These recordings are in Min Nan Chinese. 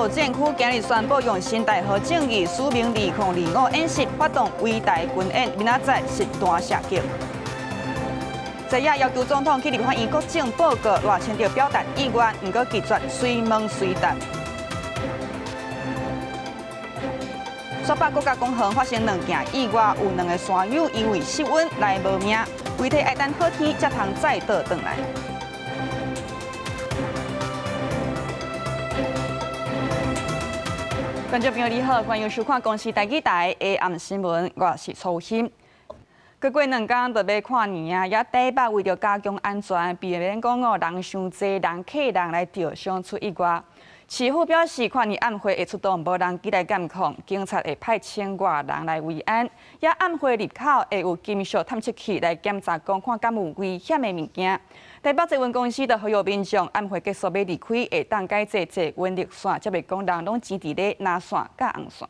部戰區今日宣布用新台號正義使命2025演習發動圍台軍演，明仔載實彈射擊。在野要求總統去立法院國政報告，賴清德表達意願，毋過拒絕隨問隨答。雪霸國家公園發生兩件意外，有兩个山友因為失溫來無命，遺體愛等好天才通再倒轉來。觀眾朋友你好，歡迎收看公視台語台下暗新聞，我是楚欣。閣過兩工就欲跨年啊！也台北為著加強安全，避免講哦人傷濟、人客人來著傷出意外。市府表示，跨年晚會會出動無人機來監控，警察會派千外人來維安。也晚會入口會有金屬探測器來檢查，講看敢有危險的物件。台北捷運公司就呼籲民眾，晚會結束欲離開，會當改坐捷運綠線，才袂講人攏擠佇咧藍線佮紅線。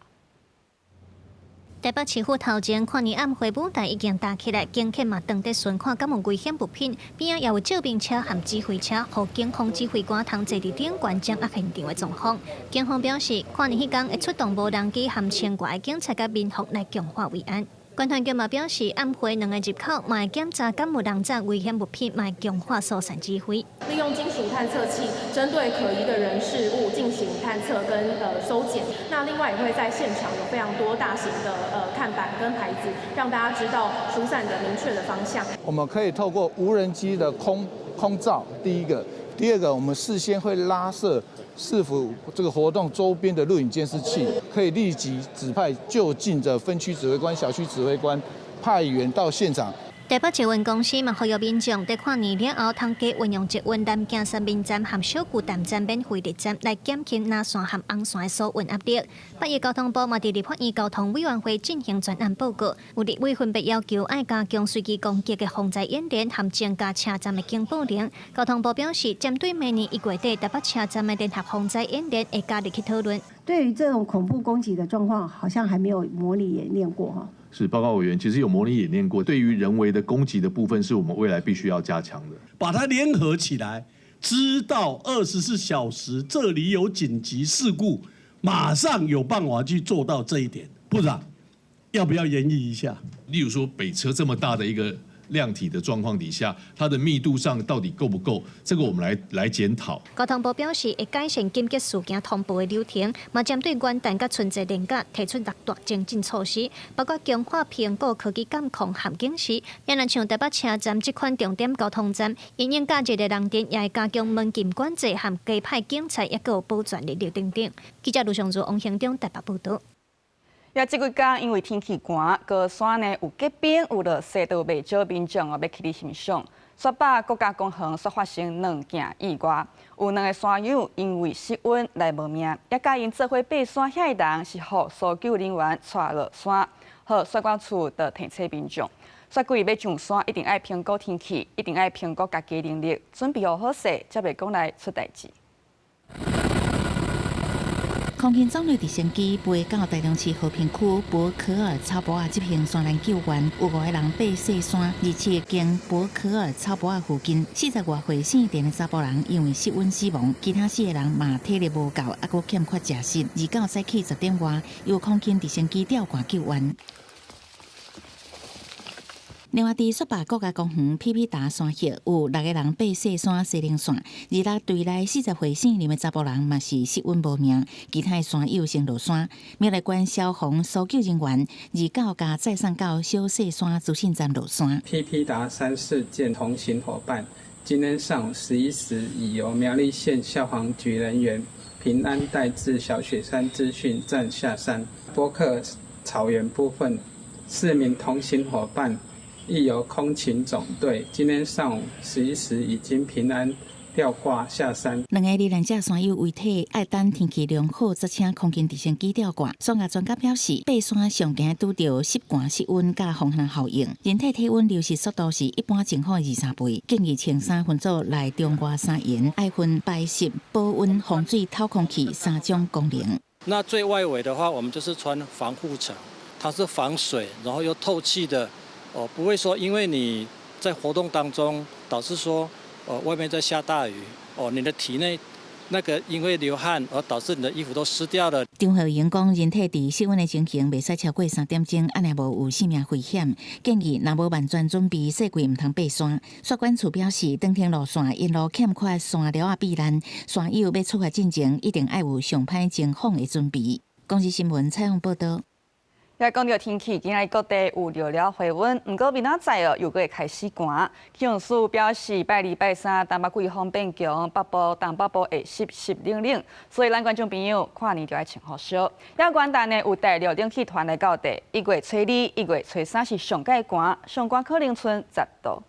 台北市府頭前跨年晚會舞台已經搭起來，警犬嘛當佇巡看敢有危險物品，邊仔也有照明車和指揮車，予警方指揮官通坐佇頂懸掌握現場的狀況。警方表示，跨年彼工會出動無人機和千外的警察佮民防來強化維安。觀團局嘛表示，晚會兩个入口嘛會檢查敢有人載危險物品，嘛會強化疏散指揮。利用金屬探測器，針對可疑的人事物進行探測跟搜檢。那另外也會在現場有非常多大型的看板跟牌子，讓大家知道疏散的明確的方向。我們可以透過無人機的空照，第一個，第二個，我們事先會拉設市府這個活動周邊的錄影監視器，可以立即指派就近的分區指揮官、小區指揮官派員到現場。台北捷運公司嘛呼籲民眾佇跨年了後，通加運用捷運南京三民站和小巨蛋站免費入站，來減輕藍線和紅線的疏運壓力。北宜交通部嘛佇立法院交通委員會進行專案報告，有立委分別要求愛加強隨機攻擊的防災演練和增加車站的警報鈴。交通部表示，針對明年1月底台北車站的聯合防災演練，會加入去討論。對於這種恐怖攻擊的狀況，好像還沒有模擬演練過哈。是，報告委員，其實有模擬演練過。對於人為的攻擊的部分，是我們未來必須要加強的。把它聯合起來，知道24小時這裡有緊急事故，馬上有辦法去做到這一點。部長，要不要研議一下？例如說北車這麼大的一個量體的狀況底下，它的密度上到底夠不夠？這個我們來檢討。交通部表示，會改善緊急事件通報的流程，嘛針對元旦佮春節連假提出六大精進措施，包括強化評估科技監控和警示。也若像台北車站這款重點交通站，因應假日的人潮，也會加強門禁管制和加派警察，抑閣有保全人力等等。記者盧尚如、王興中台北報導。也這幾工因為天氣寒，高山呢有結冰，有落雪，都袂少民眾哦欲去佇欣賞。雪霸國家公園煞發生兩件意外，有兩个山友因為失溫來無命，也佮𪜶做伙爬山遐个人是予搜救人員帶落山，予雪管處就提醒民眾，雪季欲上山一定愛評估天氣，一定愛評估家己能力，準備好好勢，才袂講來出代誌。空勤總隊直升機飛到台中市和平區博科爾草埔仔執行山難救援，有五个人爬雪山，而且經博科爾草埔仔附近，40外歲姓田的查埔人因為失溫死亡，其他四个人嘛體力無夠，猶閣欠缺食食。29早起10點外，由空勤直升機吊掛救援。另外，佇雪霸國家公園皮皮達山歇有六个人爬雪山西稜線，26隊內40歲姓林的查埔人嘛是失溫無命，其他的山友先落山。苗栗縣消防搜救人員29共載送到小雪山資訊站落山。皮皮達山事件同行夥伴，今天上午11時已由苗栗縣消防局人員平安帶至小雪山資訊站下山。波克草原部分，四名同行夥伴，亦由空勤總隊今天上午11時已經平安吊掛下山。兩个罹難者山友遺體愛等天氣良好，才請空勤直升機吊掛。專家專家表示，爬山上驚拄著濕寒失溫佮風寒效應，人體體溫流失速度是一般情況的二三倍。建議穿衫分做內中外三層，愛分排濕、保溫、防水、透空氣三種功能。那最外圍的話，我們就是穿防護層，它是防水，然後又透氣的。哦，不會說因為你在活動當中導致說，哦，外面在下大雨，哦，你的體內那個因為流汗而導致你的衣服都濕掉了。張和榮講，人體佇室溫的情形袂使超過3點鐘，按呢無有性命危險。建議若無萬全準備，雪櫃毋通爬山。雪管處表示，長程路線沿路欠缺山寮仔避難，山友欲出發進前，一定愛有上歹情況的準備。公視新聞採訪報道。來講著天氣，今仔日各地有熱了回溫，毋過明仔載哦又閣會開始寒。氣象署表示，拜二、拜三東北季風變強，北部、東北部會濕濕冷冷，所以咱觀眾朋友跨年就愛穿予俗。猶元旦呢有大陸冷氣團來到地，1月初二、1月初三是上蓋寒，上寒可能賰10度。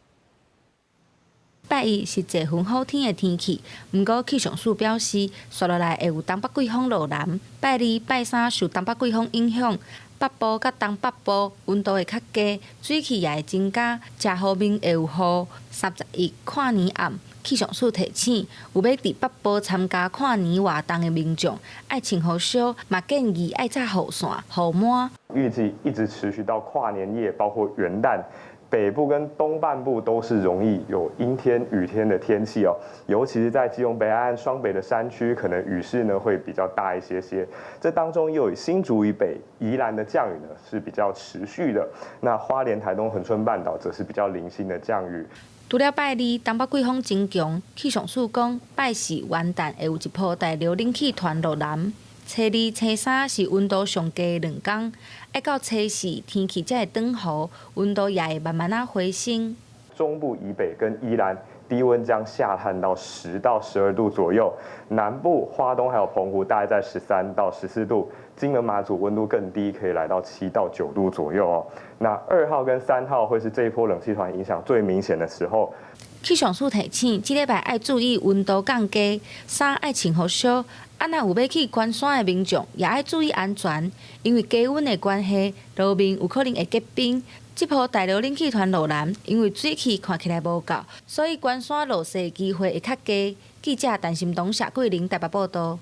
拜一是濟雲好天的天氣，毋過氣象署表示，紲落來會有東北季風落南。拜二、拜三受東北季風影響，北部佮東北部溫度會較低，水汽也會增加，遮雨面會有雨。31跨年暗，氣象署提醒，有欲佇北部參加跨年活動的民眾，愛穿予俗，嘛建議愛紮雨傘、雨帽。預計一直持續到跨年夜，包括元旦。北部跟東半部都是容易有陰天、雨天的天氣哦，尤其是在基隆北岸、雙北的山區，可能雨勢呢會比較大一些些。這當中又以新竹以北、宜蘭的降雨呢是比較持續的，那花蓮、台東、恆春半島則是比較零星的降雨。除了拜二，東北季風增強，氣象署講拜四元旦會有一波大陸冷氣團落南。初二、初三是溫度上低的兩工，愛到初四天氣才會轉雨，溫度也會慢慢仔回升。中部以北跟宜蘭低溫將下探到10到12度左右，南部花東還有澎湖大概在13到14度，金門馬祖溫度更低，可以來到7到9度左右哦。那2號跟3號會是這一波冷氣團影響最明顯的時候。氣象署提醒，這禮拜愛注意溫度降低，衫愛穿予俗。啊，若有欲去懸山的民眾，也愛注意安全，因為低溫的關係，路面有可能會結冰。這波大陸冷氣團落南，因為水汽看起來無夠，所以懸山落雪的機會會較低。記者陳心東、謝桂玲台北報道。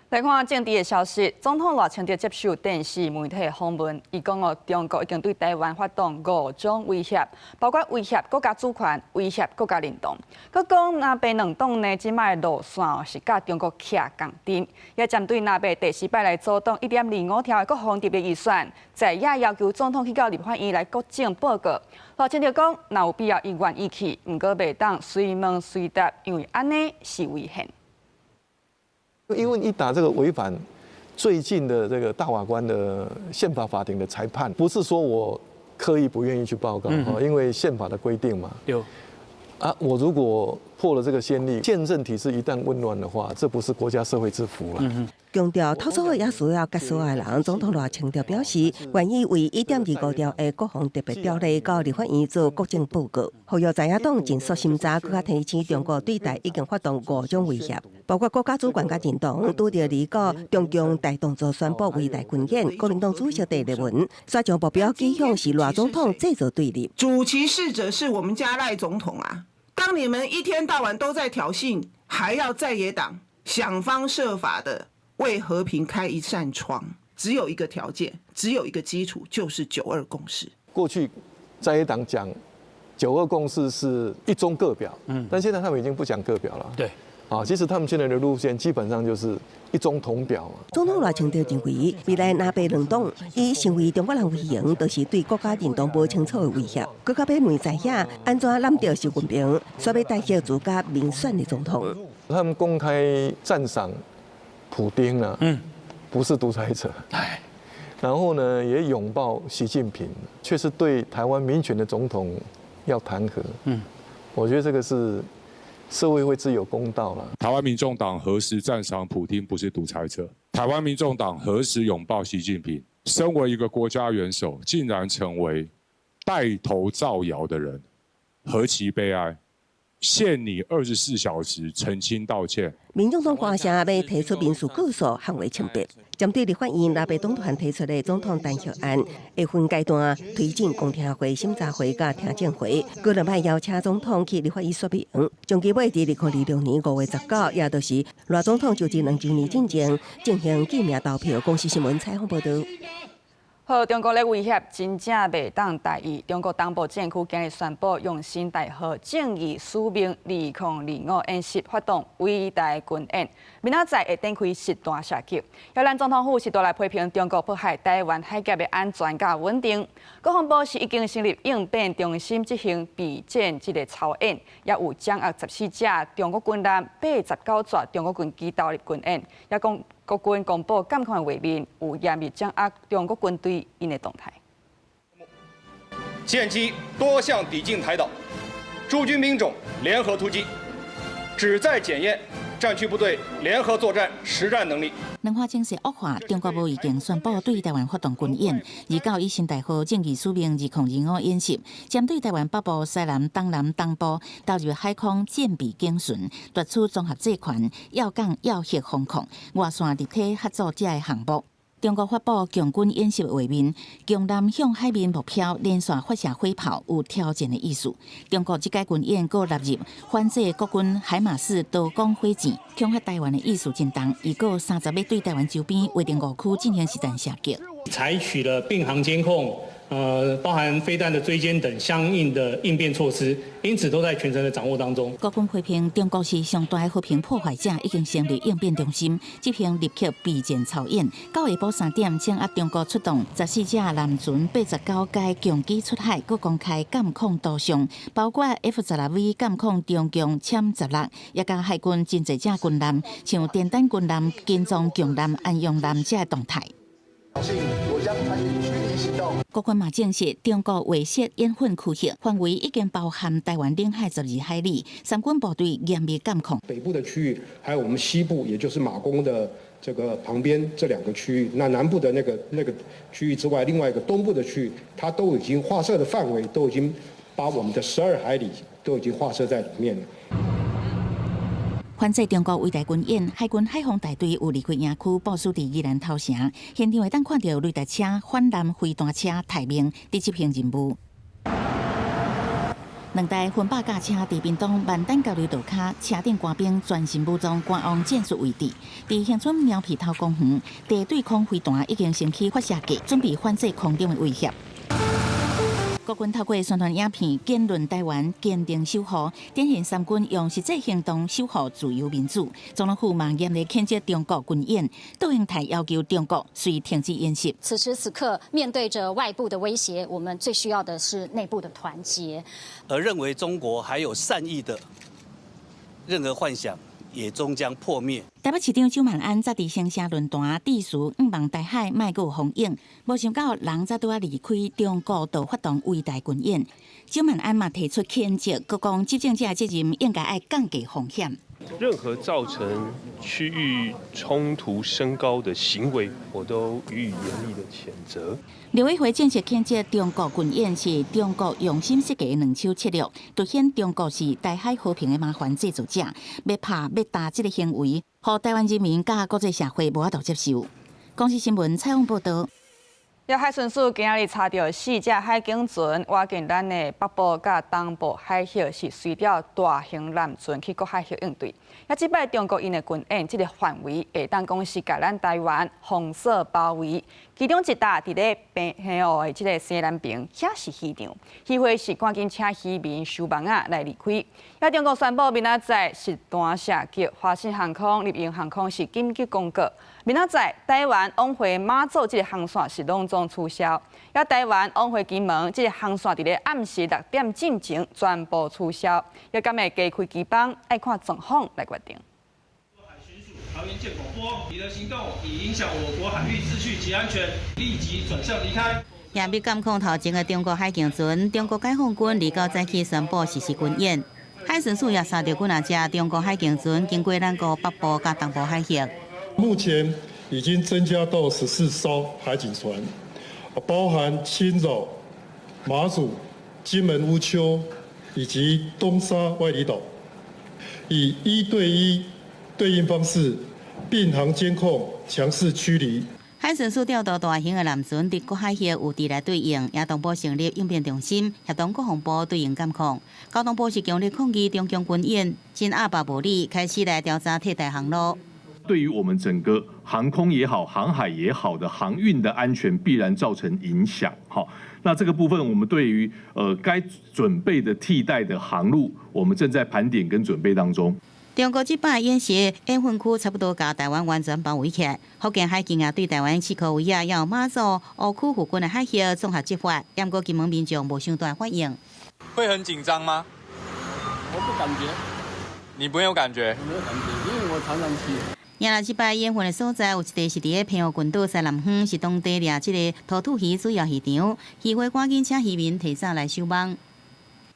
來看政治的消息，總統賴清德接受電視媒體訪問，伊講哦，中國已經對台灣發動五種威脅，包括威脅國家主權、威脅國家認同。閣講藍白兩黨呢，這擺的路線是佮中國徛仝陣，也針對藍白第四擺來阻擋1.25兆的國防特別預算，在野要求總統去到立法院來國政報告。賴清德講，若有必要，伊願意去，毋過袂當隨問隨答，因為按呢是違憲。因為一打這個違反最近的這個大法官的憲法法庭的裁判，不是說我刻意不願意去報告，因為憲法的規定嘛。有。啊，我如果破了這個先例，憲政體制一旦紊亂的話，這不是國家社會之福了。強調討所也需要佮需要的人，總統賴清德表示，願意為1.25兆的國防特別條例到立法院做國政報告。呼籲在野黨盡速審查，閣較提醒中國對台已經發動五種威脅，包括國家主權佮認同，拄著離國中共大動作宣布圍台軍演，國民黨主席鄭麗文，煞將目標指向是賴總統製造對立。主其事者是我們家賴總統啊！當你們一天到晚都在挑釁，還要在野黨想方設法的為和平開一扇窗，只有一個條件，只有一個基礎，就是九二共識。過去在野黨講九二共識是一中各表，但現在他們已經不講各表了。啊，其實他們現在的路線基本上就是一中同表嘛。總統賴清德認為，未來藍白兩黨以成為中國人為榮，就是對國家認同無清楚的威脅。閣較欲問在野按怎攬著習近平，煞欲彈劾自家民選的總統。他們公開讚賞普丁啊，不是獨裁者。然後呢，也擁抱習近平，卻是對台灣民選的總統要彈劾。我覺得這個是。社會會自有公道了。台灣民眾黨何時讚賞普丁不是獨裁者？台灣民眾黨何時擁抱習近平？身為一個國家元首，竟然成為帶頭造謠的人，何其悲哀！限你24小時澄清道歉。民眾黨歡聲欲提出民事告訴捍衛清白，針對立法院藍白黨團提出的總統彈劾案，會分階段推進公聽會、審查會佮聽證會，閣兩擺邀請總統去立法院說明。將計欲佇2026年5月19，也就是賴總統就職2週年進前進行記名投票。公視新聞採訪報道。好，中國的威脅真正袂當大意。中國東部戰區今日宣布，用新大號正義使命2025演習發動圍台軍演，明仔載會展開實彈射擊。越南總統府是帶來批評中國破壞台灣海峽的安全佮穩定。國防部是已經成立應變中心執行備戰這个操演，也有掌握14隻中國軍艦、89座中國軍機投入軍演，也講國軍公布監控畫面，有嚴密掌握中國軍隊𪜶的動態。艦機多項抵近台島，諸軍兵種聯合突擊，旨在檢驗戰區部隊聯合作戰實戰能力。兩岸情勢惡化，中國無已經宣布對台灣發動軍演，29以新大號正義使命2025演習，針對台灣北部、西南、東南、東部投入海空戰備警巡，奪取綜合制權、要港要核防控、外線立體合作這个項目。中國發布共軍演習畫面，強艦向海面目標連續發射火炮，有挑戰的意思。中國這屆軍演閣納入反制國軍海馬斯多管火箭，恐嚇台灣的意思真重。預告30欲對台灣周邊劃定誤區進行實彈射擊。採取了並航監控，包含飛彈的追監等相應的應變措施，因此都在全程的掌握當中。國軍批評中國是上大的和平破壞者，已經成立應變中心，執行立刻備戰操演。到下晡3點，掌握中國出動14隻艦船、89架強機出海，閣公開監控圖像，包括 F-16V 監控中共殲十六，也佮海軍真濟隻軍艦，像電彈軍艦、金裝強艦、安陽艦這个動態。我將採取驅離行動。國軍嘛證實，中國畫色演訓區域範圍已經包含台灣領海12海里，三軍部隊嚴密監控。北部的區域，還有我們西部，也就是馬公的這個旁邊這兩個區域，那南部的那個區域之外，另外一個東部的區域，它都已經劃設的範圍都已經把我們的12海里都已經劃設在裡面了。反制中國圍台軍演，海軍海防大隊有離開營區部署佇宜蘭頭城，現場會當看著雷達車、反艦飛彈車待命，佇執行任務。兩台分百架車佇屏東萬丹交流道跤，車頂官兵全身武裝，趕往戰術位置。佇恆春苗皮頭公園，地對空飛彈已經升起發射架，準備反制空中的威脅。國軍透過宣傳影片，堅論台灣堅定守護，展現三軍用實際行動守護自由民主。總統府嘛嚴厲譴責中國軍演，杜英台要求中國隨停止演習。此時此刻，面對着外部的威脅，我們最需要的是內部的團結。而認為中國還有善意的任何幻想，也終將破滅。台北市長蔣萬安昨佇生聲論壇致辭，向望台海莫閣有風湧，無想到人才拄仔離開，中國就發動圍台軍演。蔣萬安嘛提出譴責，閣講執政者的責任應該愛降低風險。任何造成區域衝突升高的行為，我都予以嚴厲的譴責。陸委會正式譴責中國軍演是中國用心設計的兩手策略，凸顯中國是台海和平的麻煩製造者，欲拍欲打這个行為，予台灣人民佮國際社會無法度接受。公視新聞採訪報導。也海巡署今仔日查著四隻海警船，倚近咱的北部佮東部海域，是隨調大型艦船去各海域應對。也這擺中國𪜶的軍演，這个範圍會當講是共咱台灣紅色包圍。其中一搭佇咧平湖的這个西南爿，遐是漁場，漁會是趕緊請漁民收網仔來離開。也中國宣布明仔載實彈射擊，華信航空、立榮航空是緊急公告。明仔載台灣往回馬祖這个航線是攏總取消。也台灣往回金門這个航線佇咧暗時6點進前全部取消。也敢會加開機班，愛看狀況來決定。桃園艦廣播，你的行動已影響我國海域秩序及安全，立即轉向離開。嚴密監控頭前的中國海警船，中國解放軍29早起宣布實施軍演。海巡署也查著幾若隻中國海警船經過咱國北部佮東部海域。目前已經增加到14艘海警船，包含侵擾、馬祖、金門烏丘以及東沙外離島，以1對1對應方式並航監控，強勢驅離。海巡署調度大型的艦船佇各海域有地來對應，也同步成立應變中心，協同國防部對應監控。交通部是強力抗議中共軍演，真鴨霸無理，開始來調查替代航路。對於我們整個航空也好、航海也好的航運的安全，必然造成影響。好，那這個部分，我們對於該準備的替代的航路，我們正在盤點跟準備當中。中國這擺演習演訓區差不多共台灣完全包圍起來，福建海警也對台灣四箍圍仔，還有馬祖烏區附近的海域綜合執法，毋過金門民眾無傷大反應。會很緊張嗎？我不感覺。你沒有感覺？沒有感覺，因為我常常去。也若這擺演訓的所在有一塊是佇咧澎湖群島西南方，是當地掠這个土兔魚主要漁場，漁會趕緊請漁民提早來收網。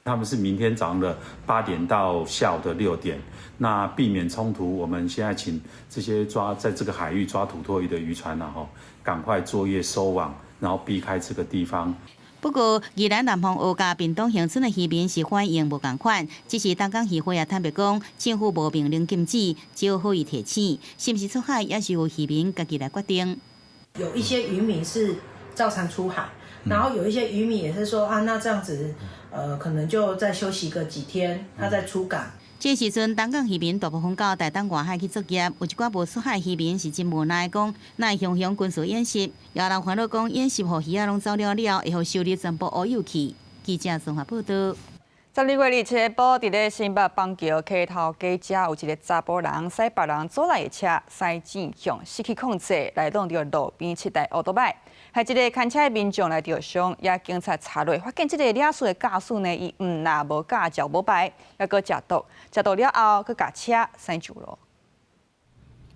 他們是明天早上的8點到下午的6點，那避免衝突，我們現在請這些抓在這個海域抓土魠魚的漁船然後趕快作業收網，然後避開這個地方。不過，宜蘭南方澳佮屏東恆春的漁民是反應無仝款，只是東港漁會也坦白講，政府無明令禁止，只有好意提醒，是毋是出海也是由漁民家己來決定。有一些漁民是照常出海，然後有一些漁民也是說啊，那這樣子，可能就再休息個幾天，他再出港。這時陣，東港漁民大部分到台東外海去作業，有一寡無出海漁民是真無奈講，哪會雄雄軍事演習，也有人煩惱講演習予魚仔攏走了了，會予收入全部烏有去。記者綜合報導。12月27下晡，佇咧新北板橋溪頭街遮有一个查埔人駛別人租來的車，駛進向失去控制，來挵著路邊七台歐多擺，害一个牽車的民眾來著傷，也警察查落，發現這个肇事的駕駛呢，伊毋但無駕照無牌，猶閣食毒，食毒了後，閣共車駛上路。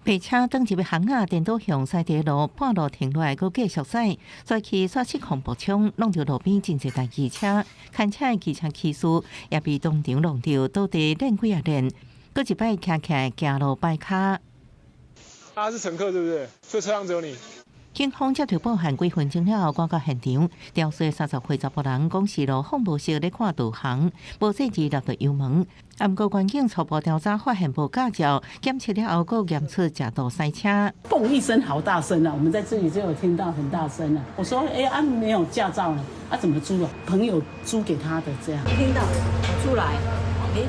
白車轉入巷仔，顛倒向駛佇路，半路停落來，閣繼續駛，跩去煞失控爆衝，挵著路邊真濟台機車，牽車的機車騎士也被當場挵著，倒地練幾仔練，閣一擺徛起來行路擺跤。他是乘客，對不對？所以車上只有你。警方接到報案幾分鐘了後，趕到現場，肇事30歲查埔人講是路況無熟咧看導航，無細緻踏著油門。啊，毋過員警初步調查發現無駕照，檢測了後，閣驗出食毒駛車。嘣一聲，好大聲啊！我們在這裡就有聽到很大聲啊。我說：哎，啊沒有駕照呢，啊怎麼租啊？朋友租給他的這樣。聽到出來，哎，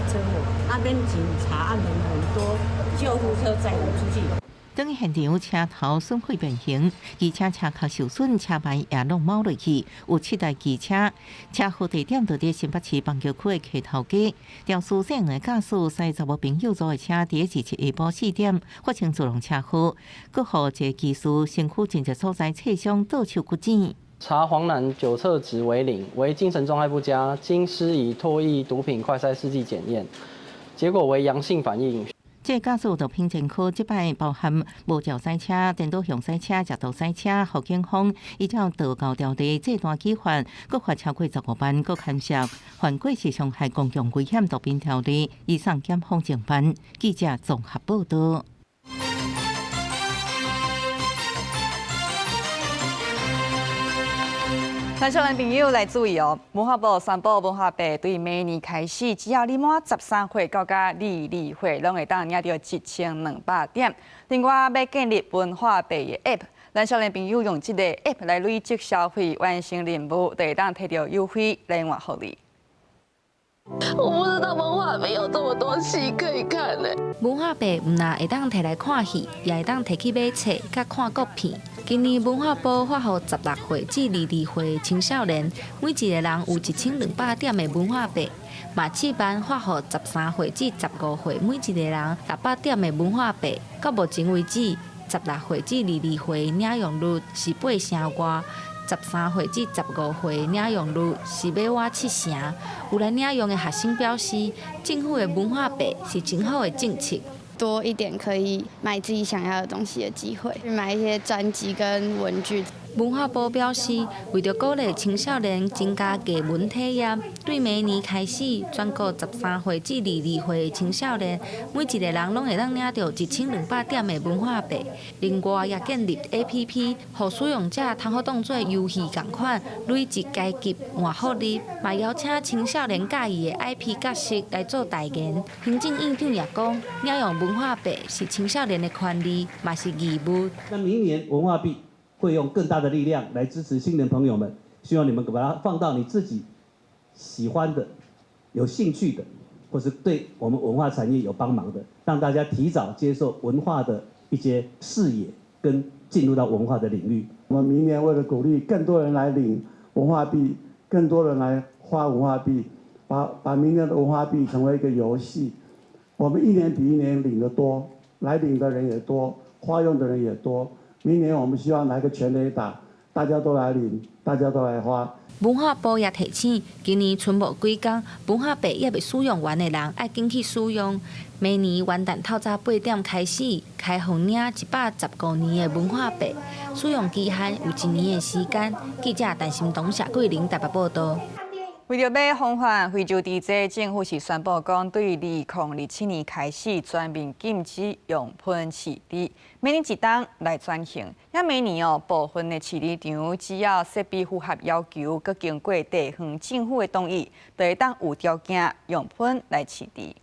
車禍，那邊警察啊人很多，救護車載我出去。轉去現場，車頭損毀變形，機車車殼受損，車牌也攏貓落去。有七台機車，車禍地點就佇新北市板橋區的溪頭街。肇事姓的駕駛駛查某朋友租的車，佇27下晡4點發生自動車禍，閣予一個機師身軀真濟所在切傷，倒手骨折。查黃男酒測值為0，為精神狀態不佳，經施以唾液毒品快篩試劑檢驗，結果為陽性反應。這個駕駛毒品前科，這擺包含無照駛車、顛倒向駛車、食毒駛車，予警方依照道交條例這單舉發，閣罰超過15萬，閣牽涉犯過失傷害公共危險毒品條例，移送檢方偵辦。記者綜合報導。咱少年朋友來注意哦！文化部宣布，文化幣對明年開始，只要你滿13歲到22歲，攏會當領著1200點。另外，欲建立文化幣的 App，咱少年朋友用這个 App 來累積消費，完成任務，就會當提著優惠來換福利。我不知道文化幣有這麼多戲可以看呢。文化幣毋但會當提來看戲，也會當提去買冊、佮看國片。今年文化部發予16歲至22歲青少年，每一个人有1200點的文化幣。嘛試辦發予13歲至15歲每一个人600點的文化幣。到目前為止，16歲至22歲領用率是八成外。13歲至15歲領用率是欲倚七成。有來領用的學生表示，政府的文化幣是真好的政策，多一點可以買自己想要的東西的機會，去買一些專輯跟文具。文化部表示，為著鼓勵青少年增加藝文體驗，對明年開始，全國13歲至22歲的青少年，每一个人攏會當領著1200點的文化幣。另外，也建立 APP，予使用者通好當做遊戲仝款，累積階級換福利。嘛邀請青少年佮意的 IP 角色來做代言。行政院長也講，領用文化幣是青少年的權利，嘛是義務。那明年文化幣會用更大的力量來支持青年朋友們，希望你們把它放到你自己喜歡的、有興趣的或是對我們文化產業有幫忙的，讓大家提早接受文化的一些視野，跟進入到文化的領域。我們明年為了鼓勵更多人來領文化幣，更多人來花文化幣，把明年的文化幣成為一個遊戲。我們一年比一年領得多，來領的人也多，花用的人也多。明年我們希望來個全壘打，大家都來領，大家都來花。文化部也提醒，今年春無幾工，文化幣猶未使用完的人，愛緊去使用。明年元旦透早8點開始開放領115年的文化幣，使用期限有一年的時間。記者陳心東、謝桂玲台北報道。為著欲防範非洲豬瘟，政府是宣布講，對2027年開始全面禁止用噴飼豬，每年一冬來轉型。也每年哦，部分的飼豬場只要設備符合要求，閣經過地方政府的同意，就會當有條件用噴來飼豬。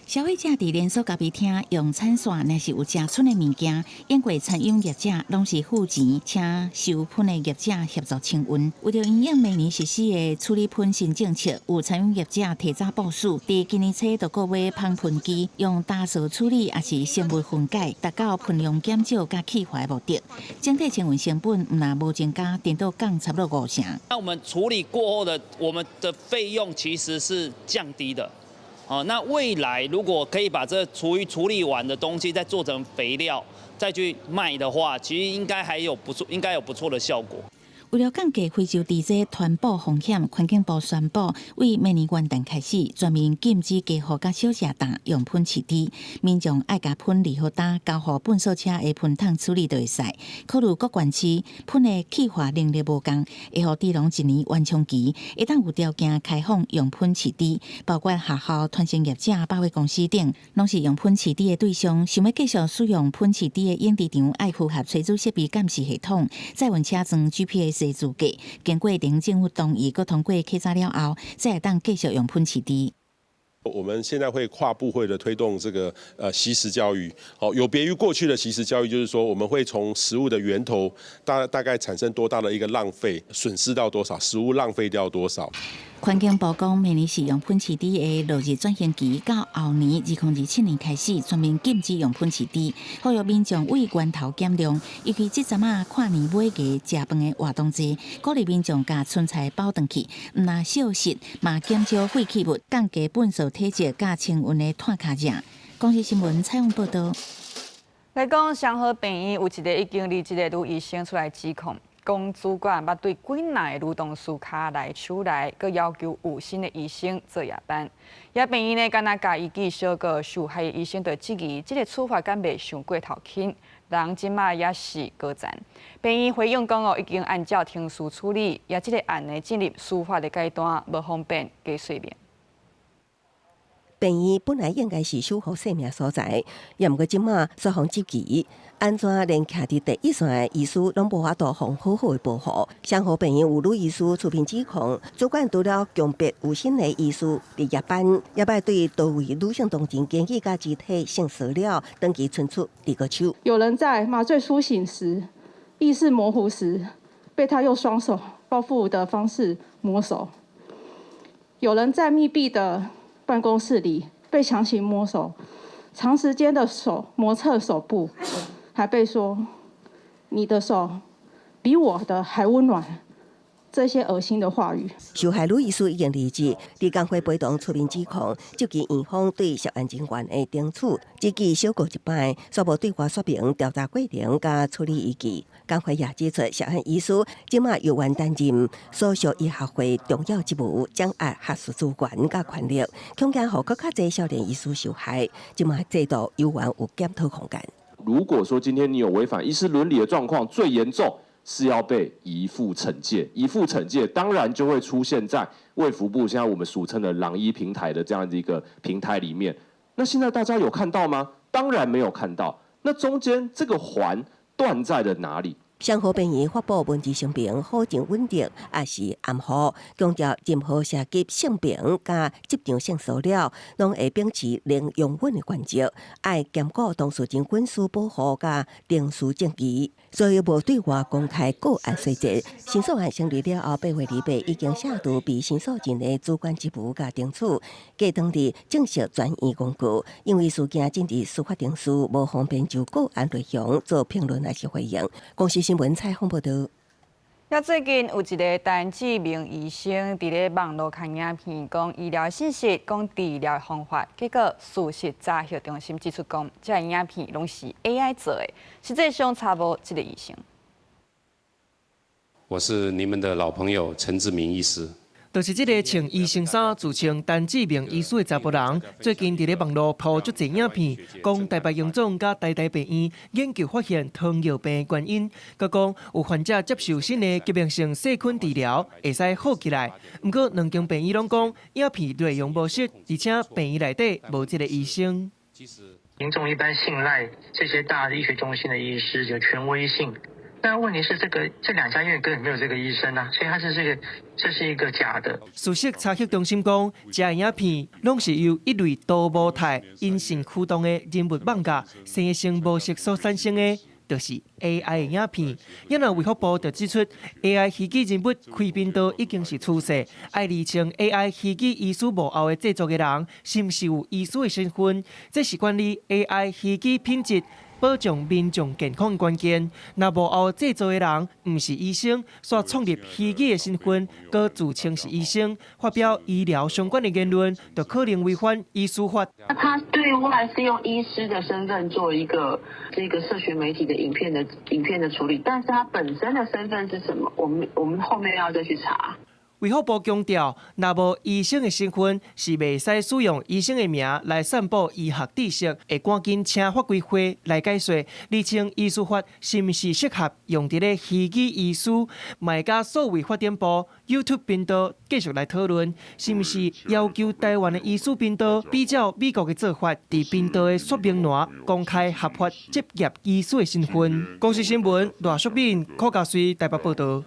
消費者佇連鎖咖啡廳用餐線，若是有食賰的物件，經過餐飲業者攏是付錢，請收噴的業者協助清運。為著因應明年實施的處理噴新政策，有餐飲業者提早部署，佇今年初就購買噴噴機，用酵素處理，抑是生物分解，達到噴量減少佮去化的目的。整體清運成本毋但無增加，顛倒降差不多5成。那我們處理過後的，我們的費用其實是降低的。哦，那未來如果可以把這廚餘處理完的東西再做成肥料，再去賣的話，其實應該還有不錯，應該有不錯的效果。為了降低非洲豬瘟傳播風險，環境部宣布，對明年元旦開始全面禁止家戶佮小食檔用噴飼豬，民眾愛共噴二號焦交予糞掃車的噴桶處理就會使。考慮各縣市噴的氣化能力無仝，會予豬農一年緩衝期，會當有條件開放用噴飼豬，包括學校、傳承業者、百貨公司等，攏是用噴飼豬的對象。想欲繼續使用噴飼豬的養豬場，愛符合炊煮設備監視系統、載運車裝 GPS 的資格，經過地方政府同意，閣通過檢查了後，才會當繼續用噴飼豬。我們現在會跨部會的推動這個惜食教育，好，有別於過去的惜食教育，就是說我們會從食物的源頭大概產生多大的一個浪費，損失到多少，食物浪費掉多少。環境部講，明年是用噴飼豬的落日轉型期，到後年2027年開始全面禁止用噴飼豬，呼籲民眾對源頭減量。尤其這陣仔跨年尾牙食飯的活動濟，鼓勵民眾共賰菜包轉去，毋但惜食，嘛減少廢棄物，降低糞掃體積佮清運的碳跤跡。公視新聞採訪報道。來講，雙和病院有一个已經離職的女醫生出來指控，講主管捌對幾若个女同事跤來手來，閣要求有新的醫生做夜班。也病院呢，敢若共伊記小過受害的醫生就質疑，這个處罰敢袂傷過頭輕？人這馬也是高層。病院回應講哦，已經按照程序處理，也這个案呢進入司法的階段，無方便加說明。病院本來應該是守護生命所在，也毋過這馬煞予質疑，按怎連徛佇第一線的醫師攏無法度予好好的保護。雙和病院有女醫師出面指控，主管除了強迫有薪的醫師佇夜班，也捌對多位女性同仁言語佮肢體性騷擾，長期伸出二個手。有人在麻醉甦醒時、意識模糊時，被他用雙手報復的方式摸手；有人在密閉的辦公室裡被強行摸手，長時間的手磨蹭手部，還被說你的手比我的還溫暖。這些噁心的話語。受害女醫師已經離職，佇工會陪同出面指控，質疑院方對涉案人員的懲處，只記小過一擺，煞無對外說明調查過程佮處理依據。工會也指出，涉案醫師這馬猶原擔任所屬醫學會重要職務，掌握學術資源佮權力，恐驚予閣較濟少年醫師受害。這馬制度猶原有檢討空間。如果說今天你有違反醫師倫理的狀況，最嚴重是要被移付懲戒，移付懲戒當然就會出現在衛福部現在我們俗稱的狼醫平台的這樣的一個平台裡面。那現在大家有看到嗎？當然沒有看到。那中間這個環斷在了哪裡？雙和病院發布文字聲明，保證穩定，也是暗號，強調任何涉及性平佮職場性騷擾，攏會秉持零容忍的原則，愛兼顧當事人隱私保護佮程序正義，所以無對外公開個案細節。申訴案成立了後，8月28已經卸除被申訴人的主管職務佮懲處，過當日正式轉院公告，因為事件進入司法程序，無方便就個案內容做評論抑是回應。公視新聞採訪報導。啊，最近有一个陳志明醫生佇咧網路刊影片，講醫療信息，講治療方法，結果事實查核中心指出講，這个影片攏是 AI 做的，實際上查無這个醫生。我是你們的老朋友陳志明醫師。就是這个穿醫生衫、自稱陳志明醫師的查埔人，最近佇咧網路鋪足濟影片，講台北榮總佮台大病院研究發現糖尿病原因，閣講有患者接受新的革命性細菌治療，會使好起來。毋過兩間病院攏講影片內容無實，而且病院內底無這个醫生。民眾一般信賴這些大醫學中心的醫師有權威性。但問題是，這個這兩家醫院根本沒有這個醫生啊，所以他是這個，這是一個假的。事實查核中心講，這影片攏是由一類多模態隱形驅動的人物網架生成模式所產生的，就是 AI 的影片。也若衛福部就指出，AI 虛擬人物開頻道已經是趨勢，愛釐清 AI 虛擬醫師幕後的製作的人是毋是有醫師的身份，這是管理 AI 虛擬品質、保障民眾健康的關鍵。若幕後製作的人毋是醫生，煞創立虛擬的身份，閣自稱是醫生，發表醫療相關的言論，就可能違反醫師法。那他對外是用醫師的身份做一個這個社群媒體的影片的處理，但是他本身的身份是什麼？我們後面要再去查。衛福部強調，若無醫生的身份，是袂使使用醫生的名來散布醫學知識，會趕緊請法規會來解說，釐清醫師法是毋是適合用佇咧虛擬醫師，嘛會佮數位發展部 YouTube 頻道繼續來討論，是毋是要求台灣的醫師頻道比照美國的做法，佇頻道的說明欄公開合法執業醫師的身份。公視新聞賴淑敏、柯家穗台北報導。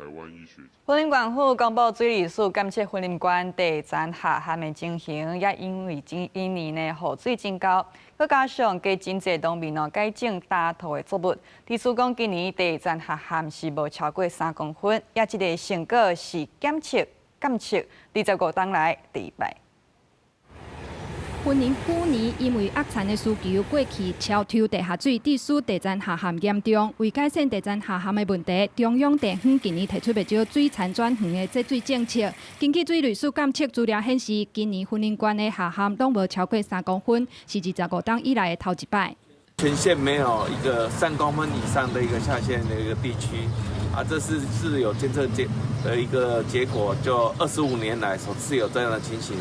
雲林縣府公布水利署監測雲林縣地層下陷的情形，也因為今年呢雨水真厚，閣加上加真濟農民哦改種焦土的作物，指出講今年地層下陷是無超過3公分，也這个成果是檢測25冬來第一擺。雲林舊年因為壓田的需求過去超抽地下水，致使地層下陷嚴重。為改善地層下陷的問題，中央地方近年提出袂少水田轉園的節水政策。根據水利署監測資料顯示，今年雲林縣的下陷攏無超過三公分，是25冬以來的頭一擺。全縣沒有一個3公分以上的一個下陷的一個地區，啊，這是有監測結的一個結果，就25年來首次有這樣的情形。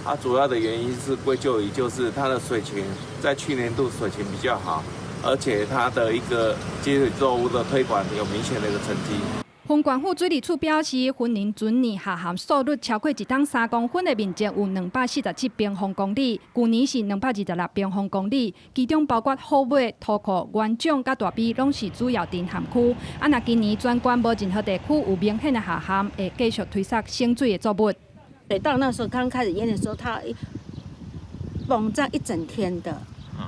啊，主要的原因是歸咎於就是它的水情在去年度水情比較好，而且它的一個節水作物的推廣有明顯的一個成績。雲縣府水利署表示，雲林全年下陷速率超過一冬3公分的面積有247平方公里，舊年是226平方公里，其中包括虎尾、塗庫、元長佮大埤，攏是主要沉陷區。啊，若今年全縣無任何地區有明顯的下陷，會繼續推捒省水的作物。對，到那時候剛開始淹的時候，它膨脹一整天的。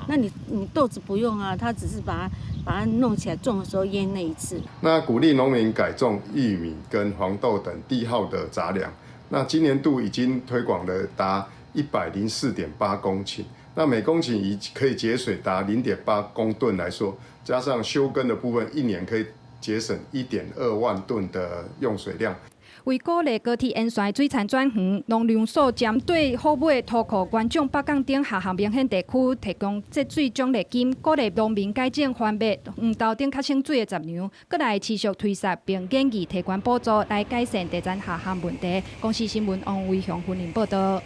那你豆子不用啊，它只是把它弄起來種的時候淹那一次。那鼓勵農民改種玉米跟黃豆等低耗的雜糧。那今年度已經推廣了達104.8公頃，那每公頃以可以節水達0.8公噸來說，加上休耕的部分，一年可以節省1.2萬噸的用水量。為鼓勵高鐵沿線水田轉園，農糧署針對虎尾、塗庫、元長、北港等下陷明顯地區，提供節水獎勵金，鼓勵農民改種番麥、黃豆等較省水的雜糧，閣來持續推捒並建議提懸補助來改善地層下陷問題。公視新聞王維雄雲林報導。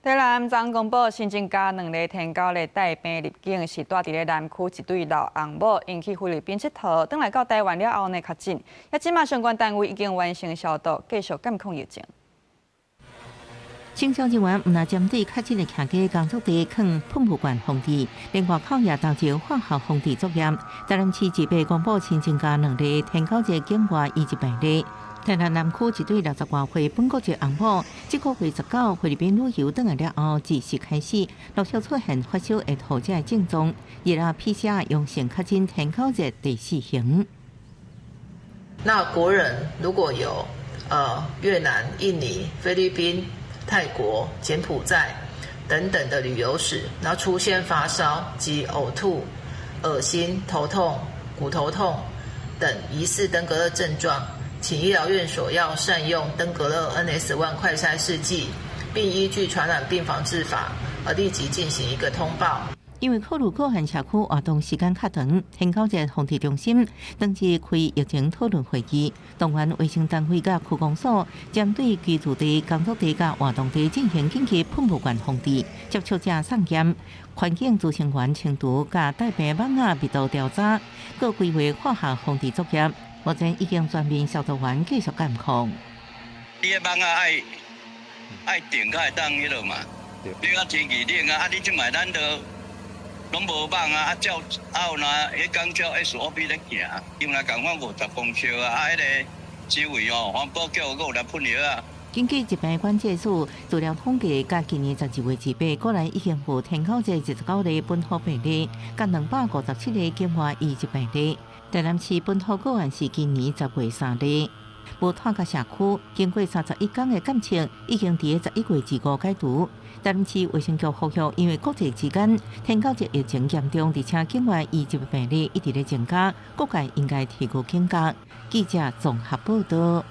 台南昨公布新增加兩例天狗咧帶病入境，是蹛佇咧南區一對老翁某，𪜶去菲律賓𨑨迌，轉來到台灣了後呢確診，也這馬相關單位已經完成消毒，繼續監控疫情。清消人員毋但針對確診的客家工作地囥噴霧罐防治，連外口也投入化學防治作業。台南市自八公布新增加兩例天狗熱境外移入病例。台南南區一對60外歲本國籍翁某，這個月19菲律賓旅遊轉來了後，自四開始陸續出現發燒、會吐這症狀，日後 PCR 陽性確診天狗熱第四型。那國人如果有越南、印尼、菲律賓、泰國、柬埔寨等等的旅遊史，然後出現發燒及嘔吐、噁心、頭痛、骨頭痛等疑似登革熱症狀，請醫療院所要善用登革熱 NS1 快篩試劑，並依據傳染病防治法而立即進行一個通報。因為考慮個案社區活動時間較長，天狗熱防治中心當日開疫情討論會議，動員衛生單位佮區公所，針對居住地、工作地佮活動地進行緊急噴霧罐防治，接觸者送檢、環境衛生員清除佮帶病蠓仔密度調查，閣規劃化學防治作業。目前已經全面消毒完，繼續監控。你的蠓仔愛愛定才會當彼落嘛？你啊天氣冷啊，啊你這擺咱都攏無蠓啊，啊照啊有若彼工照 SOP 咧行，因為仝款50公尺啊，啊彼个周圍哦，環保局閣有來噴藥啊。根據疾病管制署資料統計，佮今年12月28，果然已經有天狗熱29例本土病例，佮257例境外移入病例。台南市本土個案是今年10月3例，無拖到社區，經過31天的監測，已經佇11月25解除。台南市衛生局呼籲，因為國際之間天狗熱疫情嚴重，而且境外移入病例一直咧增加，各界應該提高警覺。記者綜合報道。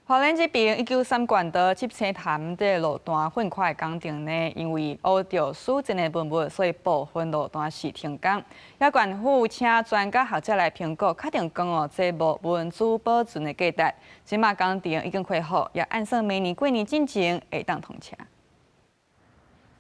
花蓮這邊193冠道七星潭這路段糞塊工程呢，因為挖著史前的文物，所以部分路段是停工。也縣府請專家學者來評估，確定講哦，這無文資保存的價值。這馬工程已經恢復，也按算明年過年進前會當通車。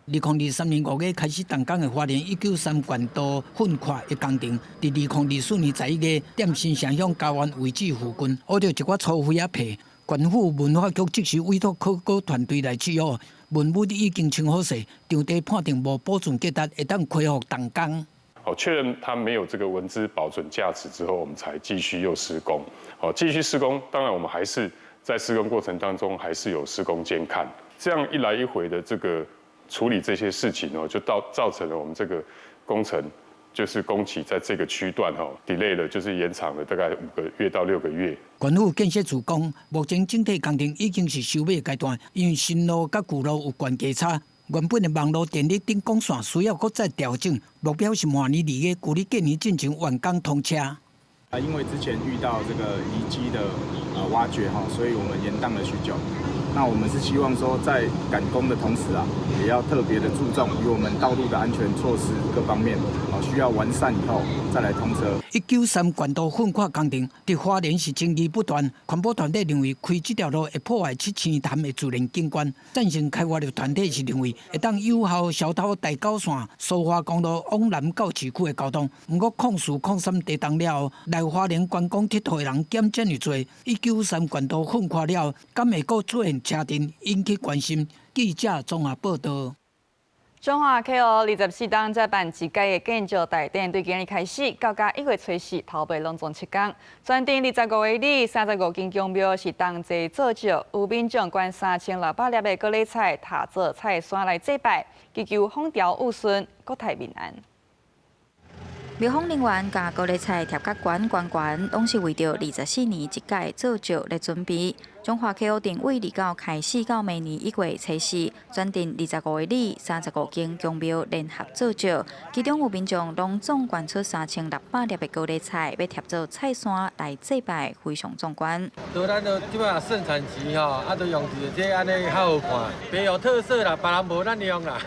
2023年5月開始動工的花蓮193冠道糞塊的工程，佇2024年11月，踮新城鄉家灣位置附近，挖著一寡粗灰仔皮。縣府文化局即時委託考古團隊來試挖，文物已經清好勢，場地判定無保存價值，會當恢復動工。好，確認它沒有這個文資保存價值之後，我們才繼續又施工。好，繼續施工，當然我們還是在施工過程當中還是有施工監看，這樣一來一回的這個處理這些事情哦，就到造成了我們這個工程就是工期在這個區段哈 delay 了，就是延長了大概5個月到6個月。縣府建設處講，目前整體工程已經是收尾階段，因為新路佮舊路有懸低差，原本的網路電力頂光線需要閣再調整，目標是明年2月，舊曆過年進前完工通車。啊，因為之前遇到這個遺跡的挖掘哈，所以我們延宕了許久。那我們是希望說，在趕工的同時啊，也要特別的注重於我們道路的安全措施各方面啊，需要完善以後再來通車。193冠道糞塊工程佇花蓮是爭議不斷，環保團體認為開這條路會破壞七星潭的自然景觀，贊成開發的團體是認為會當有效消透台九線蘇花公路往南到市區的交通。毋過04、03地動了後，來花蓮觀光𨑨迌的人減遮爾濟。193冠道糞塊了後，敢會閣出現車陣，引起關心。記者綜合報道。中華客哦，24冬才辦一屆的建醮大典，對今日開始，到今1月初4，頭尾攏總7工。全程25里，35間宮廟是同齊做醮，有民眾捐3600粒的高麗菜，塔做菜山來祭拜，祈求風調雨順，國泰民安。廟方人員共高麗菜疊較懸懸懸，攏是為著24年一屆做醮咧準備。中華溪湖鎮為29開始到明年1月初4，全鎮25里35間宮廟聯合做醮，其中有民眾攏總捐出3600粒的高麗菜，欲疊做菜山來祭拜，非常壯觀。對，咱都這擺盛產期吼，啊，都用這個按呢較好看，別有特色啦，別人無咱用啦。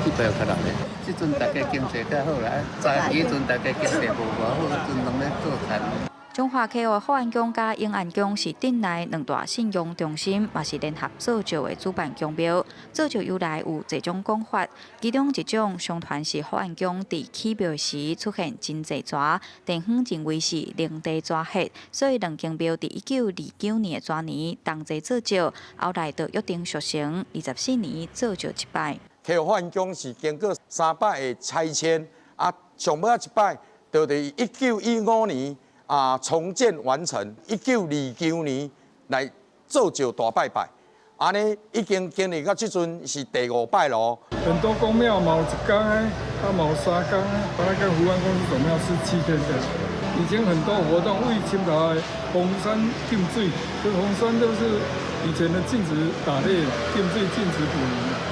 去拜較熱咧，這陣大家經濟較好啦，早彼陣大家經濟無偌好，陣攏咧做田。彰化溪湖福安宮佮永安宮是鎮內兩大信仰中心，嘛是聯合做醮的主辦宮廟。做醮由來有濟種講法，其中一種相傳是福安宮佇起廟時出現真濟蛇，地方認為是靈地蛇血，所以兩間廟佇1929年的蛇年同齊做醮，後來就約定俗成，24年做醮一擺。溪湖福安宮是經過3擺的拆遷，啊，上尾仔一擺就佇1915年啊，重建完成，1929年來做醮大拜拜，按呢已經經歷到這陣是第五擺囉。很多宮廟嘛有一工的，啊嘛有3工的，八拉跟福安宮這種廟是7天的。以前很多活動為清朝的封山禁水，這封山都是以前的禁止打獵、禁水、禁止捕魚。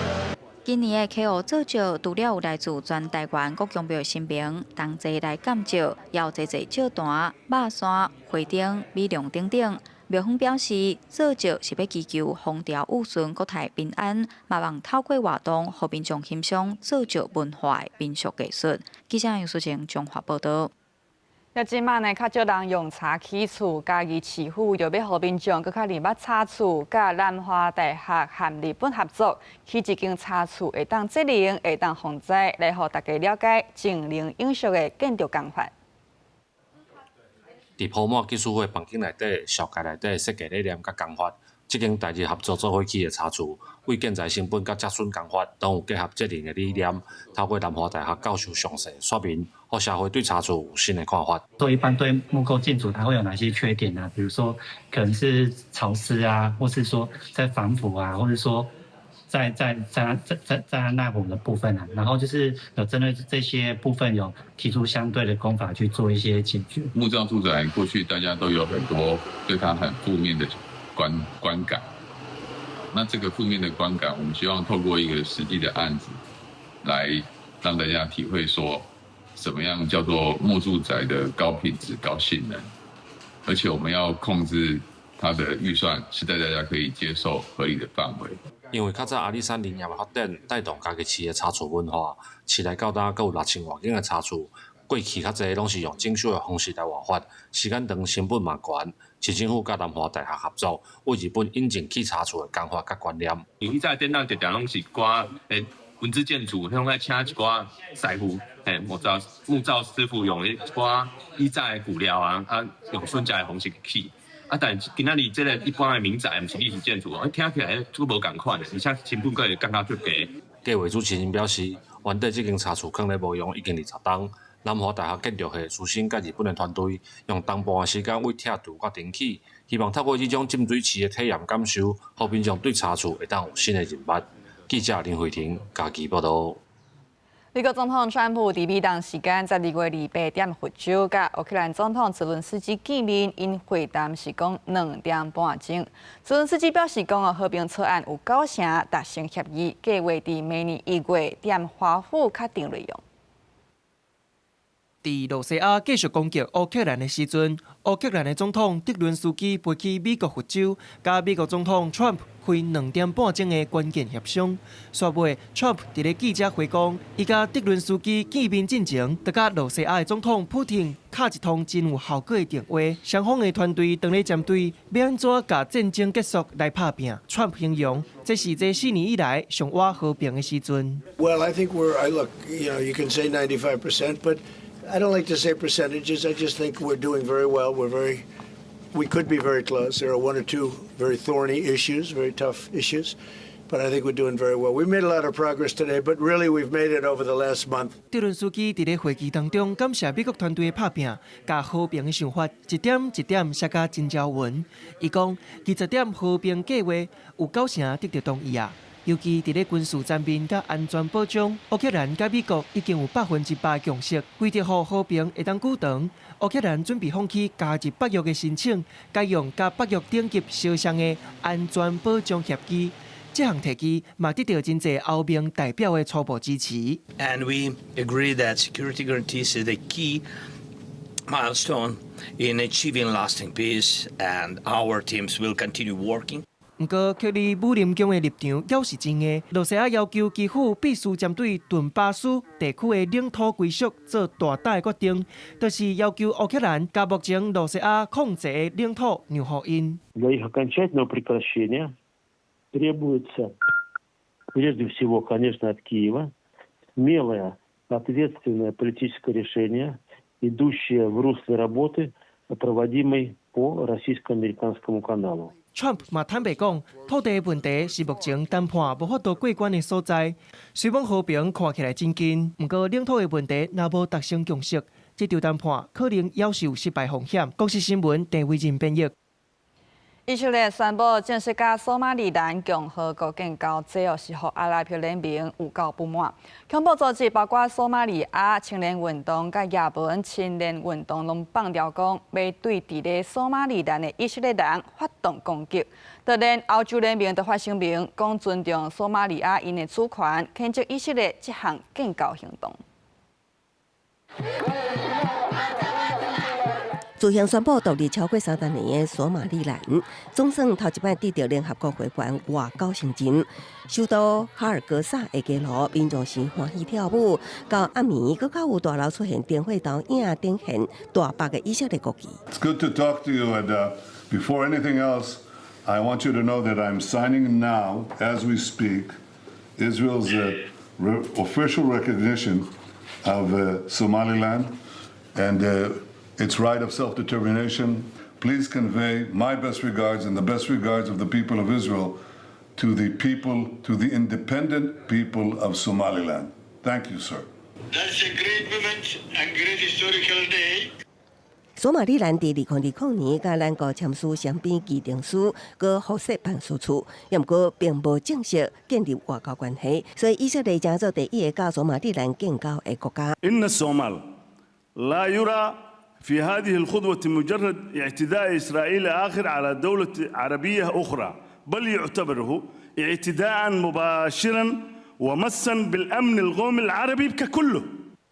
今年的溪湖做醮，除了有來自全台灣各宮廟的神明同齊來監醮，也有濟濟醮壇、肉山、花燈、米龍等等。廟方表示，做醮是欲祈求風調雨順、國泰民安，嘛望透過活動，予民眾欣賞做醮文化的民俗藝術。記者楊淑晴綜合報導。這這馬呢，較少人用柴起厝，嘉義市府就欲予民眾閣較認捌柴厝，佮南華大學和日本合作，起一間柴厝會當節能、會當防災，來予大家了解淨零永續的建築工法。佇鋪滿技術會環境內底、紹介內底設計理念佮工法，這間台日合作做伙起的柴厝，為建材成本佮折損工法，攏有結合節能的理念。透過南華大學教授詳細說明，予社會對柴厝有新的看法。說一般對木構建築，它會有哪些缺點呢？比如說，可能是潮濕啊，或是說在防腐啊，或者說在耐火的部分啊，然後就是有針對這些部分有提出相對的工法去做一些解決。木造住宅過去大家都有很多對它很負面的觀感，那這個負面的觀感，我們希望透過一個實際的案子，來讓大家體會說，什麼樣叫做木住宅的高品質、高性能，而且我們要控制它的預算是在大家可以接受合理的範圍。因為較早阿里山林業的發展，帶動嘉義市的柴厝文化，市內到今閣有6000外間的柴厝。過去較濟攏是用整修的方式來活法，時間長成本嘛懸。市政府佮南華大學合作，為日本引進起柴厝的工法佮觀念。因為以前典當常常攏是一寡文字建築，攏愛請一寡師傅，嘿，木造師傅用一寡以前的舊料啊，啊，用順正的方式起。啊，但是今仔日這个一般的民宅，毋是歷史建築，聽起來足無仝款的，而且成本閣會降較足低。計劃主持人表示，原底這間柴厝囥咧無用已經20冬。南華大學建築系師生佮日本的團隊，用冬半的時間為拆除佮重起，希望透過這種浸水市的體驗感受，予民眾對柴厝會當有新的認捌。記者林慧婷嘉義報導。美國總統川普佇美東時間12月28佇佛州，佮烏克蘭總統澤倫斯基見面，𪜶會談是講2點半鐘。澤倫斯基表示講哦，和平草案有九成達成協議，計劃佇明年1月佇華府敲定內容。佇露西亞繼續攻擊烏克蘭的時陣，烏克蘭的總統澤倫斯基飛去美國佛州，佮美國總統川普開2點半鐘的關鍵協商。煞尾，川普佇咧記者會講，伊佮澤倫斯基見面進前，就佮露西亞的總統普廷敲一通真有效果的電話。雙方的團隊當咧針對欲按怎共戰爭結束來拍拚。川普形容這是這4年以來上倚和平的時陣。 Well, I think we're. I look, you can say 95%, but I don't like to say percentages. I just think we're doing very well. We could be very close. There are one or two very thorny issues, very tough issues, but I think we're doing very well. We made a lot of progress today, but really we've made it over the last month. 澤倫斯基佇咧會議當中感謝美國團隊的拍拚，共和平的想法一點一點寫甲真焦穩。伊講，20點和平計劃有九成得著同意啊。尤其佇咧軍事層面佮安全保障，烏克蘭佮美國已經有100%共識。為著予和平會當久長，烏克蘭準備放棄加入北約的申請，改用佮北約等級相像的安全保障協議。這項提議嘛得著真濟歐盟代表的初步支持。 And we agree that security guarantees is the key milestone in achieving lasting peace, and our teams will continue working. 毋過，克里姆林宮的立場猶是真硬。羅西亞要求基輔必須針對頓巴斯地區的領土歸屬做大膽的決定，就是要求烏克蘭共目前羅西亞控制的領土讓予𪜶。 Для их окончательного прекращения требуется прежде всего, конечно, от Киева смелое, ответственное политическое решение, идущее в русле работы, проводимой по российско-американскому каналу. Trump 嘛坦白講，土地問題是目前談判無法度過關的所在。雖講和平看起來真近，毋過領土的問題若無達成共識，這場談判可能猶是有失敗風險。公視新聞鄭惟仁編譯。以色列宣布正式佮索馬里蘭共和國建交，這哦是予阿拉伯聯盟有夠不滿。恐怖組織包括索馬利亞青年運動佮也門青年運動，攏放調講，欲對佇咧索馬里蘭的以色列人發動攻擊。就連歐洲聯盟都發聲明，講尊重索馬利亞𪜶的主權，譴責以色列這項建交行動。自行宣布獨立超過30年的索馬里蘭，總算頭一擺得著聯合國會員外交承認。首都哈爾格薩的街路，民眾是歡喜跳舞。到暗暝，閣較有大樓出現燈火投影，展現大白的以色列國旗。 It's good to talk to you, and before anything else, I want you to know that I'm signing now, as we speak, Israel's official recognition of Somaliland and its right of self-determination. Please convey my best regards and the best regards of the people of Israel to the people, to the independent people of Somaliland. Thank you, sir. That's a great moment and great historical day. 索馬里蘭佇2020年佮咱國簽署雙邊議定書，閣互設辦事處，毋過並無正式建立外交關係，所以以色列成做第一个佮索馬里蘭建交的國家。 إن الصومال لا يرى في هذه الخطوة مجرد اعتداء إسرائيل آخر على دولة عربية أخرى بل يعتبره اعتداء مباشرا ومسا بالأمن القومي العربي ككله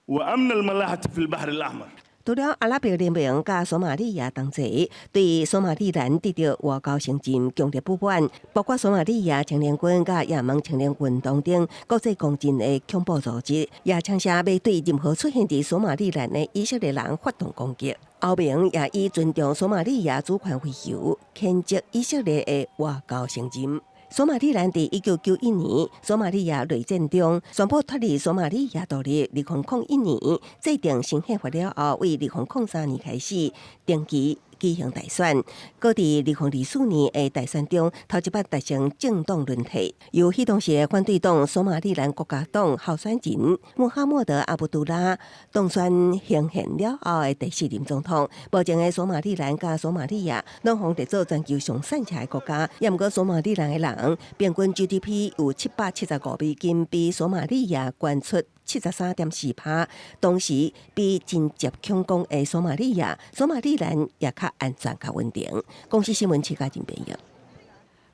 وأمن الملاحة في البحر الأحمر。除了阿拉伯聯盟佮索馬利亞同齊對索馬里蘭得著外交承認強烈不滿，包括索馬利亞青年軍佮也門青年運動等國際公認的恐怖組織，也聲稱欲對任何出現佇索馬里蘭的以色列人發動攻擊。歐盟也以尊重索馬利亞主權為由，譴責以色列的外交承認。索馬里蘭佇1991年索馬利亞內戰中宣布脫離索馬利亞獨立。2001年制定新憲法了後，為2003年開始定期舉行大選。閣佇2024年的大選中，頭一擺達成政黨輪替，由彼當時的反對黨索馬里蘭國家黨候選人穆罕默德·阿卜杜拉當選行憲了後的第四任總統。目前的索馬里蘭佮索馬利亞攏予列做全球上散赤的國家，也毋過索馬里蘭的人平均 GDP 有775美金，比索馬利亞懸出73.4%。同時比真濟恐攻的索馬利亞，索馬里蘭也較安全、較穩定。公視新聞徐嘉仁編譯。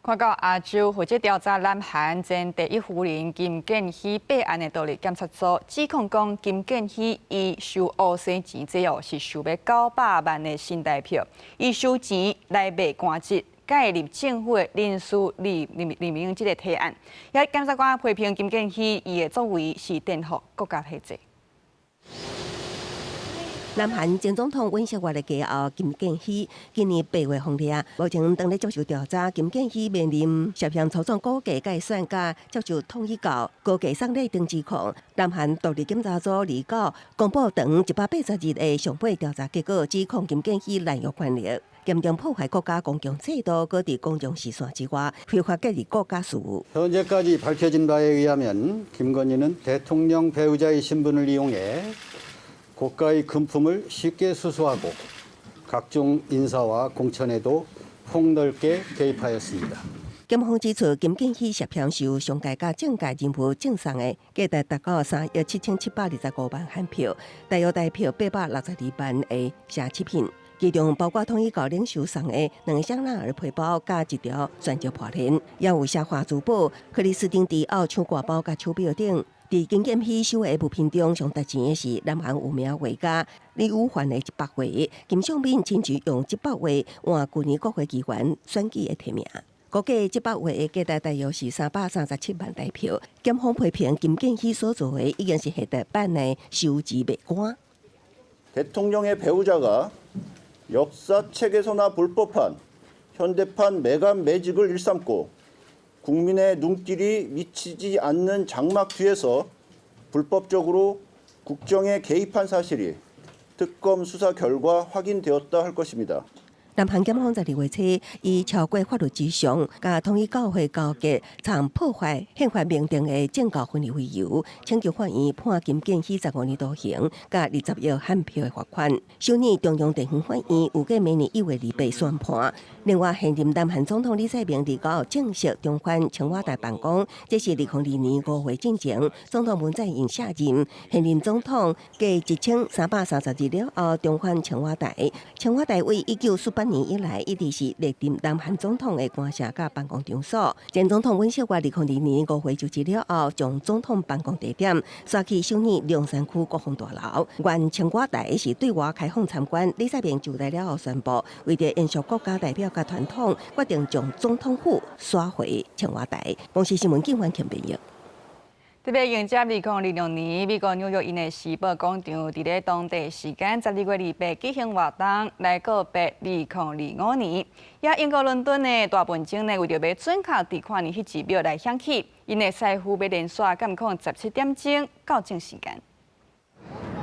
看到亞洲負責調查南韓前第一夫人金建希弊案的獨立檢察組指控講，金建希伊收烏西錢，這哦是收欲900萬的新台票，伊收錢來賣官職，介入政府的人事任命這个提案，也檢察官批評金建希伊的作為是顛覆國家體制。南韓前總統尹錫悅的繼後金建希今年8月予掠，目前當咧接受調查。金建希面臨涉嫌操縱股價改選，佮接受統一教高價送禮等指控。南韓獨立檢查組29公布長180日的上尾調查結果，指控金建希濫用權力，嚴重破壞國家公共制度，閣佇公眾視線之外，非法介入國家事務。 현재까지 밝혀진 바에 의하면 김건희는 대통령 배우자의 신분을 이용해 고가의 금품을 쉽게 수수하고 각종 인사와 공천에도 폭넓게 개입하였습니다. 檢方指出，金建希涉嫌受商界佮政界人物贈送的價值達到3億7725萬韓票，大約台票862萬的奢侈品，其中包括統一教領袖送的兩個香奈兒皮包佮一條鑽石項鏈，也有奢華珠寶、克里斯汀迪奧手掛包佮手錶等。佇金建希收的物品中，上值錢的是南韓有名畫家李宇環的一幅畫，金相敏親自用這幅畫換舊年國會議員選舉的提名。估計這百月的價值大約是337萬台票。檢方批評金建希所做的已經是現代版的收錢賣官。 대통령의 배우자가 역사책에서나 볼 법한 현대판 매관 매직을 일삼고 국민의 눈길이 미치지 않는 장막 뒤에서 불법적으로 국정에 개입한 사실이 특검 수사 결과 확인되었다 할 것입니다. 南韓檢方12月初以超過法律之上，佮統一教會勾結，參破壞憲法明定的政教分離為由，請求法院判金建希15年徒刑，佮20億韓幣的罰款。首爾中央地方法院預計明年1月28宣判。另外，現任南韓總統李在明29正式重返青瓦台辦公，這是2002年5月進前，總統文在寅卸任，現任總統隔1330日了後重返青瓦台。青瓦台為1948年以來，一直是歷任南韓總統的官舍佮辦公場所。前總統尹錫悅2002年5月就職了後，將總統辦公地點徙去首爾龍山區國防大樓。原青瓦台是對外開放參觀。李在明就台了後宣布，為著延續國家代表佮傳統，決定將總統府徙回青瓦台。公視新聞警員陳編譯。特別迎接2026年，美國紐約𪜶的時報廣場，佇咧當地時間12月28舉行活動來告別2025年。也英國倫敦的大本鐘呢，為著欲準確佇跨年彼一秒來響起，𪜶的師傅欲連續監控17點鐘校正時間。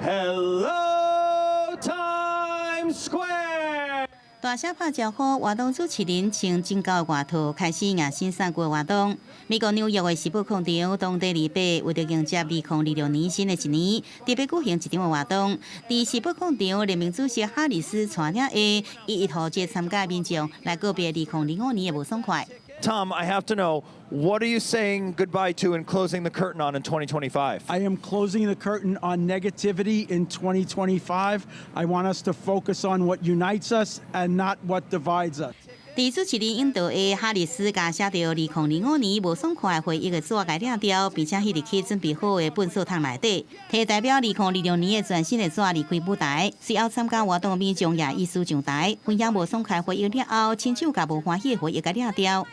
Hello Times Square。大聲拍招呼，活動主持人穿真厚的外套，開始迎新送舊的活動。美國紐約的時報廣場，當地禮拜為著迎接2026年新的一年，特別舉行一場的活動。佇時報廣場，聯盟主席哈里斯帶領下，一一予這參加民眾來告別2025年的無爽快。 Tom, I have to know, what are you saying goodbye to and closing the curtain on in 2025? I am closing the curtain on negativity in 2025. I want us to focus on what unites us and not what divides us. 佇主持人引導下，哈里斯共寫著2025年無爽快回憶的紙共掠著，並且彼入去準備好的糞掃桶內底，提代表2026年的全新的紙離開舞台。隨後參加活動的民眾也依序上台，分享無爽快回憶了後，親手共無歡喜的回憶共掠著。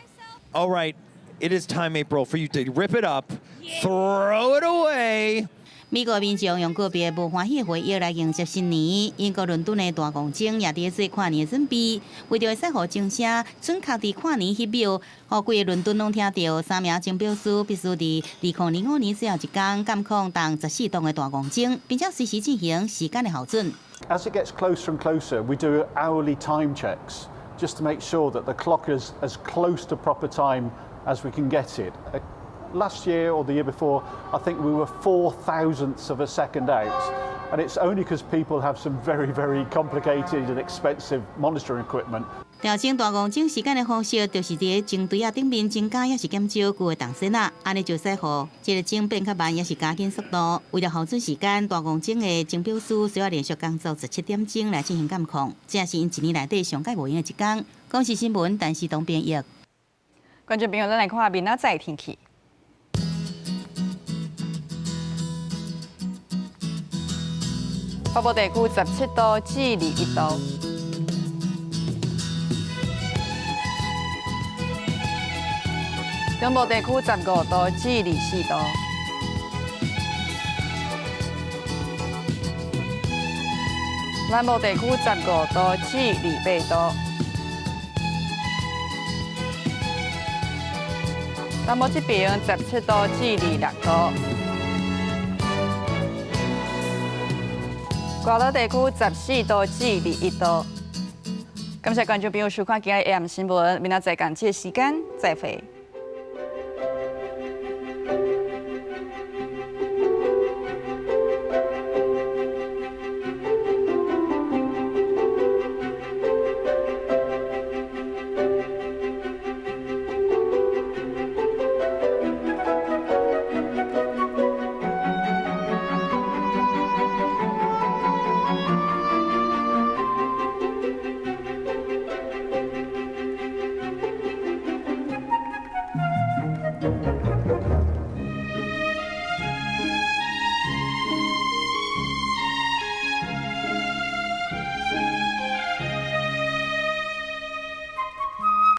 All right, it is time, April, for you to rip it up, throw it away. 美國民眾用告別無歡喜的回憶來迎接新年。英國倫敦的大戇鐘也佇咧做跨年的準備，為著會使予鐘聲準確佇跨年彼秒，予規个倫敦攏聽著。三名鐘錶師必須佇2025年最後一工監控仝14棟的大戇鐘，並且隨時進行時間的校準。 As it gets closer and closer, we do hourly time checks just to make sure that the clock is as close to proper time as we can get it. Last year or the year before, I think we were four thousandths of a second out. And it's only because people have some very, very complicated and expensive monitoring equipment. 調整大戇鐘時間的方式，就是佇咧鐘槌仔頂面增加抑是減少舊的銅線仔，按呢就使予這个鐘變較慢，抑是加緊速度。為了校準時間，大戇鐘的鐘錶師需要連續工作17點鐘來進行監控，這是𪜶一年內底上蓋無閒的一工。公視新聞，陳時東編譯。觀眾朋友，咱來看明仔載天氣。北部地區17度至21度。中部地區15度至24度。南部地區15度至28度。南部這邊17度至26度。外島地區14度至21度。感謝觀眾朋友收看今日 AM 新聞，明仔載仝這個時間再會。